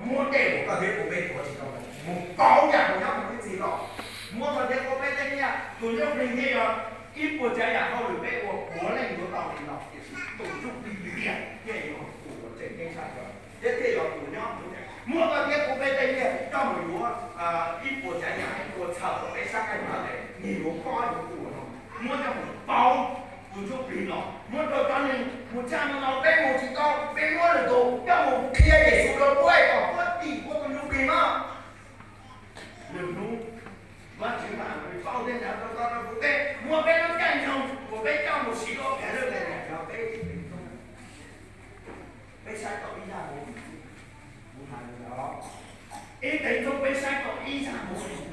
Muab tej uas koj thiab kuv peb tuav tsis tau mus pauv yam uas nyob hauv peb txhia los. Muab koj thiab kuv peb tej nyiaj, tus ntsuj plig thiab yog ib puas tsav yam hauj lwm peb ua puav leej yuav tau li no, tiam sis tus ntsuj plig tiag thiaj yog tus uas tseem ceeb tshaj plaws thiab thiaj yog tus nyob hauv. Muab koj thiab kuv peb tej nyiaj coj mus yuav ib puas tsav yam ua txhaum rau peb sab qaib no, nyias yuav pob yuav puas no, muab coj mus pauv tus ntsuj plig los, muab rau cov neeg mus tshaj no no, peb mus tsis tau, peb muab lwm tus coj mus qhia Yexus rau puab kom puab tim puab tus ntsuj plig no. Lwm hnub Vajtswv mam li pauj tej ntawd rau koj rau kuv, peb muab peb lub caij nyoog uas peb coj mus siv ua kev lwj lam yog peb ib teev ntxoov, peb saib tau ib zaj movie, kuv hais li ntawd, ib teev ntxoov peb saib tau ib zaj movie.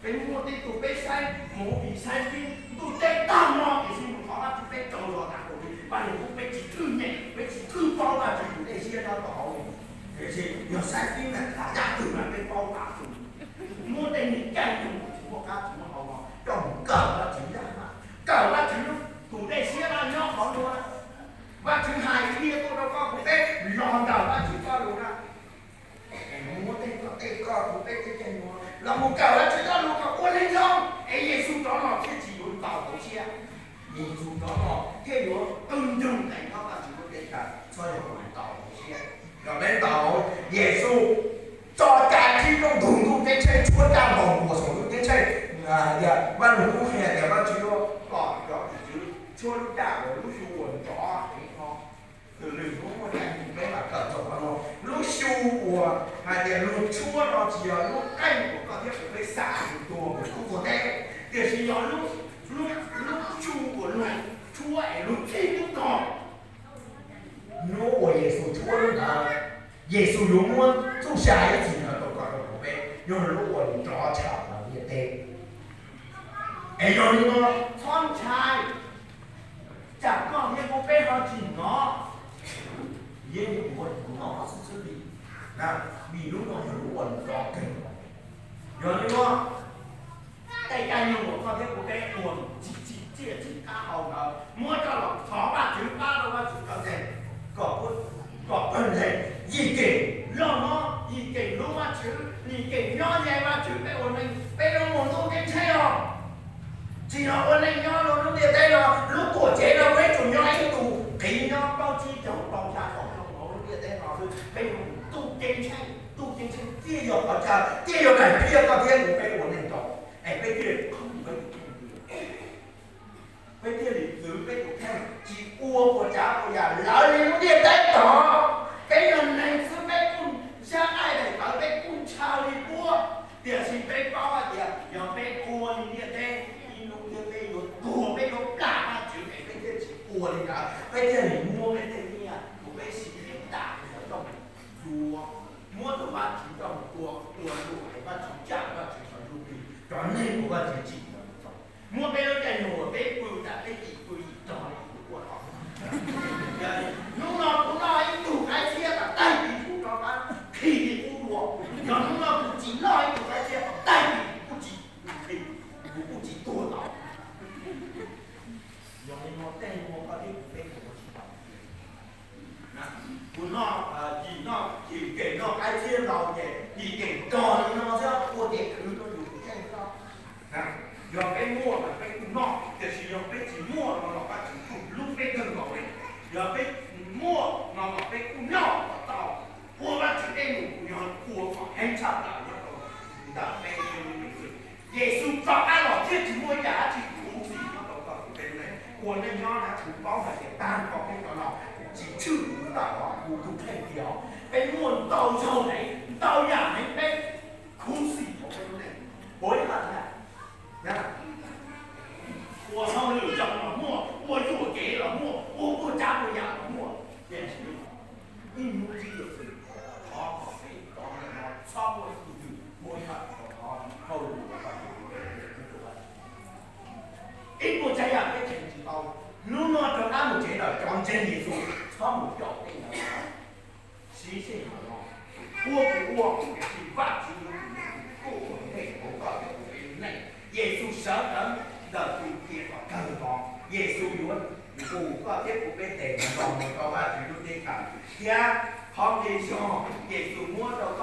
Peb muaj tej tug peb saib movie saib fib ntuj teb tag no tiam sis mus thov Vajtswv peb tsaug zog tas kuv li, Vajluskub peb tsis thwj nyeem, peb tsis thwj paub Vajtswv tus dej siab nyob rau hauv li. Tiam sis yog saib fib na, yam twg mas peb paub tas twg. Muab tej neeg caij nyoog tsis muaj qab tsis muaj hau no coj mus kawm Vajtswv yam na, kawm Vajtswv tus dej siab no nyob qhov no. Vajtswv hais qhia tuaj rau koj kuv peb los ntawm Vajtswv txoj lus na. Es muab tej koj tej koj kuv peb tej caij nyoog los mus kawm Vajtswv txoj lus kom ua neeg zoo es Yexus rov los thiaj tsis yuav ntaus hauv siab. Yexus rov los thiaj yuav qw nrog nqe nyob Vajtswv lub teb chaws, txhob yog ua neeg ntaus hauv siab. Yog peb ntaus, Yexus tso cai tib rooj ntug ntuj ceeb tsheej tshuab caj nkaus nkaus saum ntuj ceeb tsheej. Tias Vajluskub hais tias Vajtswv yuav kom cov tim tswv tshuab lub caj uas lub xyu uas nrov heev no. Lwm hnub muaj caij nyoog peb mam kawm txog qhov no. Lub xyu uas hais tias luag tshuab no tsis yog lub qeej uas koj thiab kuv peb xa mus tua mus tub tua teb, tiam sis yog lub, lub xyu uas luag tshuab es luag txib tub rog. Hnub uas Yexus tshuab lub ntawd, Yexus yuav muab txuj sa ib txhis ntawd rau koj rau kuv peb, yog lub uas nrov tshaj plaws ntiaj teb. Es yog li no, txhob ntshai, tsam koj thiab kuv peb ho tsis hnov, yeej ua hnov xwb xwb li, vim lub no yog lub uas nrov kawg. Yog li no, tej caij nyoog uas koj thiab kuv peb ua tsis tsim txiaj tsis qab hau ntawd muab coj los thov Vajtswv, pab rau Vajtswv cov ntseeg kom, kom pawg ntseeg yim kem loj hlob, yim kem hlub Vajtswv, yim kem nyob ze Vajtswv, peb ua neej peb yuav mus ntuj ceeb tsheej os. Tsis yog ua neej nyob rau lub ntiaj teb no, lub tuam tsev no peb tsuas nyob ib tug qiv nyob plaub tsib caug rau xya caum xyoo hauv lub ntiaj teb no xwb, peb yuav mus ntuj ceeb tsheej. Ntuj ceeb tsheej thiaj yog qhov chaw, thiaj yog daim phiaj koj thiab kuv peb ua neej rau, es peb thiaj li qhwv peb tus kheej, peb thiaj li txwv peb tus kheej tsis ua puas tsav puas yam lawv li lub ntiaj teb tod. Peb yog neeg xwb peb kuj sab qaij daim tawv peb kuj ntshaw li puab, tiam sis peb paub hais tias yog peb ua li ntiaj teb ib hnub thiab peb yuav tuag, peb yuav plam Vajtswv es peb thiaj tsis ua li ntawd. Peb thiaj li muab peb tej nyiaj uas peb siv ib tas li ntawd coj mus yuav, muab rau Vajtswv coj mus ua, ua rau Vajtswv caj, Vajtswv txhua tus, cov neeg uas Vajtswv tsim ntawd. Muab peb lub caij nyoog uas peb pw tas peb yim pw yim rog li kuv ua tau. Hnub no kuv noj ib tug qaib txhiab tas tag kis kuv rov qab khi li kuv ua. Yog hnub no kuv tsis noj ib tug qaib txhiab tas tag kis kuv kuj tsis khi, kuv kuj tsis tuag tau. Yog li no tej no koj thiab kuv peb ua tsis tau. Kuv noj, yim noj, yim kem noj qaib txhiab ntau ces yim kem rog li no xwb, ua kev khwv rau yus tus kheej xwb. Yog peb muaj mas peb kuj noj, tiam sis yog peb tsis muaj no los Vajtswv kuj hlub peb kawg nkaus li. Yog peb muaj no los peb kuj noj kom tau, ua Vajtswv tej lus yog ua kom heev tshaj plaws nyob rau ntawm peb lub neej xwb. Yexus rov qab los thiaj tsis muaj ib yam dab tsi khuv xim nyob rau koj kuv peb lub neej. Ua neej nyob na kuv paub hais tias tag nrho peb cov no tsis tshwj kuv ntawm os, kuv tus kheej tiag os. Peb muaj ntau zaug heev, ntau yam heev peb khuv xim hauv peb lub neej. Ua ib qho thiab, ua hauj lwm zoo los muaj, ua yuam kev los muaj, ua puas tsav puas yam los muaj, tiam sis ib hnub twg xwb, thov kom peb cov neeg no txhob muaj ib tug twg muab ib qho rau qhov hauj lwm uas Vajtswv, ib puas tsav yam peb tseem tsis tau. Hnub no rov qab mus tsev lawm, cov ntseeg Yexus txhob mus caum tej ntawd. Siv sij hawm no, ua kuv ua, tiam sis Vajtswv yuav tus neeg kuj ua ntej hauv koj thiab kuv peb lub neej. Yexus sawv ntawd ntawm tus cia kom kawg no, Yexus yuav nqus koj thiab kuv peb tes mus nrog mus rau Vajtswv lub teb chaws. Thiab qhov kev zog Yexus muab rau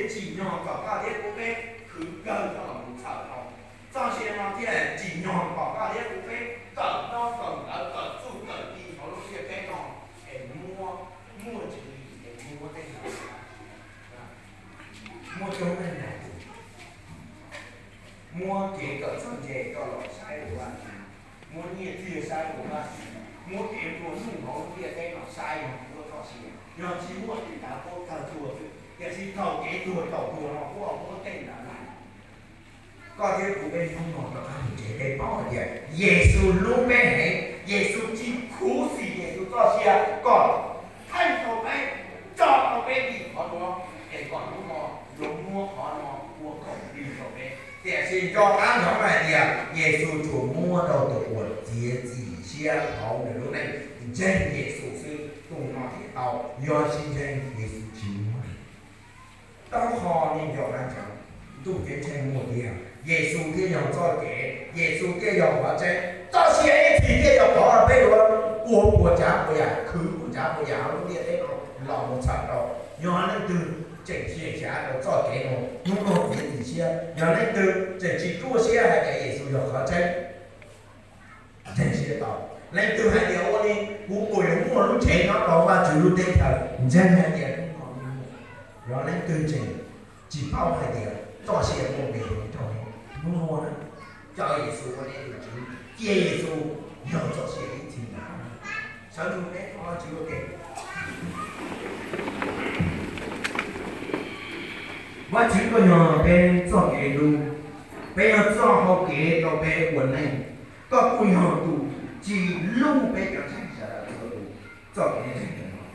tsim nyog kom koj thiab kuv peb khwv kawg txog los mus txhawm rau. Txoj sia no thiaj tsim nyog kom koj thiab kuv peb kawm ntaub kawm ntawv kawm txuj kawm ci hauv lub ntiaj teb no es muab, muaj tswv yim es muab tej ntawd, muaj coob leej ntau tus, muab kev kawm txawj ntse coj los saib ua Vajtswv, muab nyiaj txiag saib ua Vajtswv, muab kev nplua nuj hauv lub ntiaj teb no saib yog muab txoj sia, yog tsis muaj tej ntawd puab kawg tuag xwb, tiam sis thaum kev tuag thaum tuag no puab muab tej ntawd lawm. Koj thiab kuv peb hnub no rov qab mus tsev peb paub hais tias Yexus hlub peb heev, Yexus tsis khuv xim Yexus txoj sia kom theej tau peb, tso tau peb li qhov no, es kom hnub no yuav muab qhov no ua kaum li rau peb. Tiam sis nco qab ntsoov hais tias Yexus tsuas muab rau tus uas txiav txim siab hauv nws lub neej, ntseeg Yexus xwb, tus no thiaj tau, yog tsis ntseeg Yexus tsis muab. Taub hau nej nco qab ntsoov, ntuj ceeb tsheej muaj tiag, Yexus thiaj yog txoj kev, Yexus thiaj yog qhov tseeb, txoj sia ib txhis thiaj yog qhov peb yuav ua puas tsav puas yam, khwv puas tsav puas yam hauv lub ntiaj teb no los mus txhawm rau. Yog leej twg tseem xiam xyav rau txoj kev no, hnub no txiav txim siab, yog leej twg tseem tsis ruaj siab hais tias Yexus yog qhov tseeb, ntseeg siab tau. Leej twg hais tias ua li kuv puas yuav muaj lub tsev nyob rau Vajtswv lub teb chaws, ntseeg hais tias hnub no, yog leej twg tseem tsis paub hais tias txoj sia muaj nqis rau hnub no, coj Yexus ua nej tus Tswv, cia Yexus yog txoj sia ib txhis ntawm koj. Sawv ntsug peb thov Vajtswv ua ke. Vajtswv, koj yog peb txoj kev hlub, peb yog txoj hau kev rau peb ua neej. Koj kuj yog tus tsis hlub peb cov ntseeg sawv daws txhua tus txoj kev ntseeg no.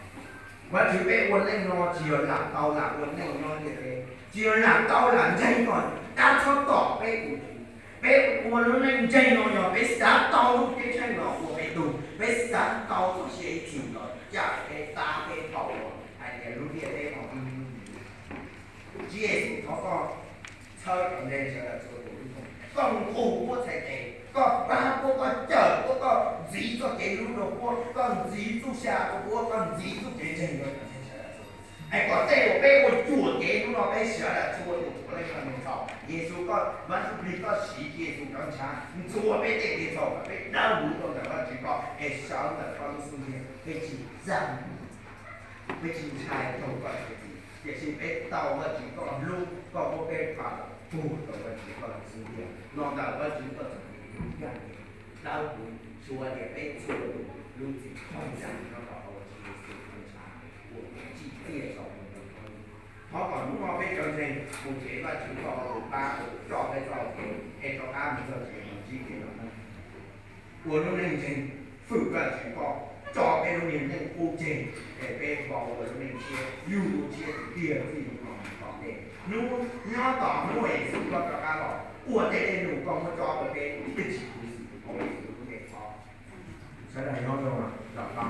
Vajtswv, peb ua neej no tsis yog lam tau lam ua neej nyob ntiaj teb, tsis yog lam tau lam ntseeg koj, dab txhob tom peb tus Tswv. Peb ua lub neej ntseeg no yog peb xav tau lub ceeb tsheej los ua peb tug, peb xav tau txoj sia ib txhis los cawm peb, tab peb tau los hais tias lub ntiaj teb no ib hnub Tswv Yexus, thov koj txhawb rau nej sawv daws txhua tus lub neej, koj nqus puab txhais tes, koj pab puab, koj cawm puab, koj ntxiv txoj kev hlub rau puab, koj ntxiv txuj xya rau puab, koj ntxiv txuj kev ntseeg rau nej sawv daws txhua tus. Es kom tej uas peb ua cuam kev hnub no peb sawv daws txhua tus puav leej yog neeg txhaum. Yexus, koj Vajtswv Plig, koj siv Yexus cov ntshav ntxuav peb tej kev txhaum kom peb dawb huv rau ntawm Vajtswv koj, es sawv ntawm koj lub xub ntiag, peb tsis txaj, peb tsis ntshai raug koj txhais tes, tiam sis peb tau Vajtswv koj hlub, koj muab peb pam pug rau Vajtswv koj lub xub ntiag. Los ntawm Vajtswv koj txoj kev hlub, dawb huv, xyuas tias peb txhua tus lub txim qhov ntawd nyob rau hauv Vajtswv Yexus cov ntshav uas tsim txiaj saum tus ntoo khaub lig. Thov kom hnub no peb cov ntseeg mus tsev Vajtswv koj ua tus pab ua tus coj peb txoj kev es rov qab mus txog tsev los ntsib kev los neej, ua lub neej ntseeg fwm Vajtswv koj, tso peb lub niag neej qub tseg es peb vau ua lub neej tshiab, yug lub tshiab tiag tiag txij hnub no mus tom ntej. Hnub nyob tom hnub Yexus koj rov qab los ua tej dej num koj muab tso rau peb thiaj tsis khuv xim tus Yexus lub npe thov. Sawv daws nyob zoo, los tau.